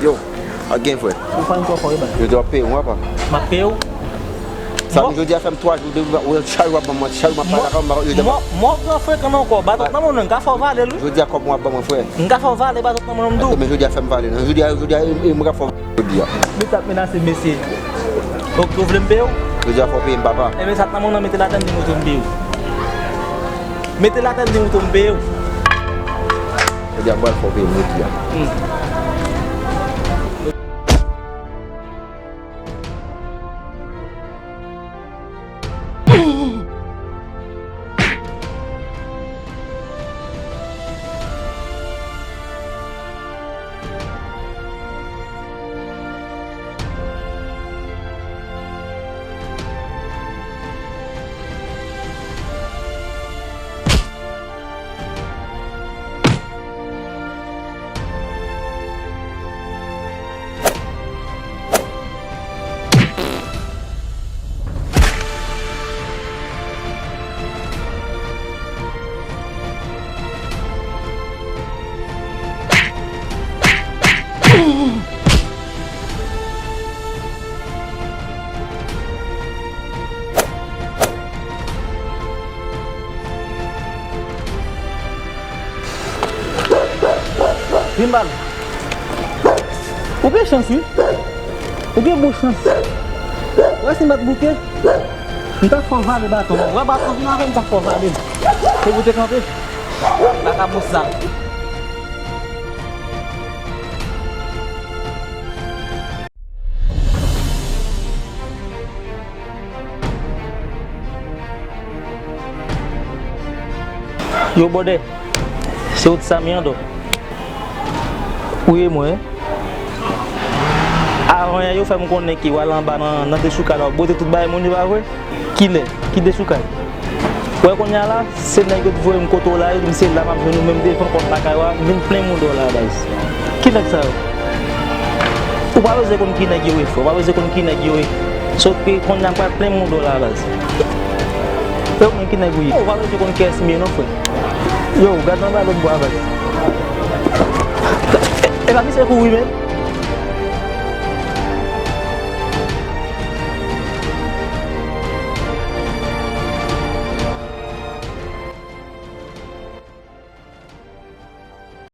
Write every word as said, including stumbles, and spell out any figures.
Yo, ak gen frè. Ou pa ankò fò, e ba. Yo di w ap peye m, w apa. M ap peye w. Sa m jodi a fè m twa jou de ou chay w ap ban mwen, chay w m ap pale ak ou, jodi a. Mò, mò, mò gran frekan nan kò, ba tout nan moun nan, m ka fè w vale l wi. Jodi a kòb mwen w ap ban mwen, frè. M ka fè w vale, ba tout nan moun nan m di w. Men jodi a fè m vale non. Jodi a, jodi a, e, e, mwen ka fè w jodi a. Mesye t ap menase mesye. Ok, ou vle m peye w? Jodi a fò w peye m, papa. Ebyen, sa t nan moun nan, mete l atè m di m ou tou m peye w. Mete l atè m di m ou tou m peye w. Jodi a m pral fè w peye m jodi a. Hmm. Vin ba l. Ou gen chans wi. Ou gen bon chans. Wè si m pa t bouke, m t ap fè w vale baton. Wè baton vin avè m, m t ap fè w vale l. Se pou te kanpe. Vakabon sa. Yo, bòdè, se ou ti Samy an, dò. Ou ye mwen. Avan yè, yo fè m konnen ke w al anba nan, nan dechoukay la, w bwote tout bagay moun yo, pa vre? Kilè? Ki dechoukay? Wè kounye a la, se nèg yo t voye m kote w la, yo di m se la m ap jwenn ou, men m devan pòt lakay ou a, m vin plenn mouda w la, baz. Ki nèg sa yo? Ou pa bezwen konn ki nèg yo ye, frè, ou pa bezwen konn ki nèg yo ye. Sot ke kounye a m pral plenn mouda w la, baz. E ou menm ki nèg ou ye? Ou pa bezwen konn kiyès m ye non, frè. Yo, gad anba lòt bwa, baz. E, e pa misye kouri menm?